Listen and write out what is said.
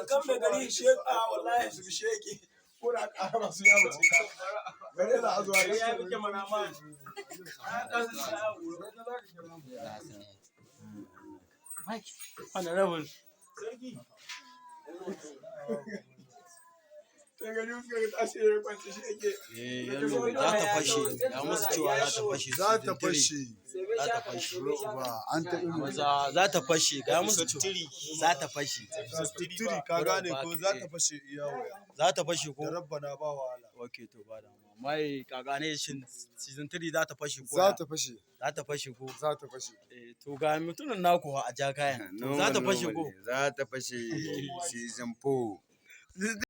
Kan mai gari sheka wallahi su sheke ko da ƙara masu yawo ce ka gare za a zuwa ya muke mana ma. Honorable. Sai gari suka ga tashi ya kwanci shi yake. Eh, yalo za ta fashe. Ya musu cewa za ta fashe. Za ta fashe. Za ta fashe. Ba an taɓa mu. Maza za ta fashe. Ga musu cewa za ta fashe. Tiri ka gane ko za ta fashe iya wuya. Za ta fashe ko? Da rabbana ba wahala. Ok, to ba damuwa. Mai kaka ne, shin season 3 za ta fashe ko? Za ta fashe. Za ta fashe ko? Za ta fashe. Eh, to ga mutumin naku a ja kayan. To za ta fashe ko? Za ta fashe season 4.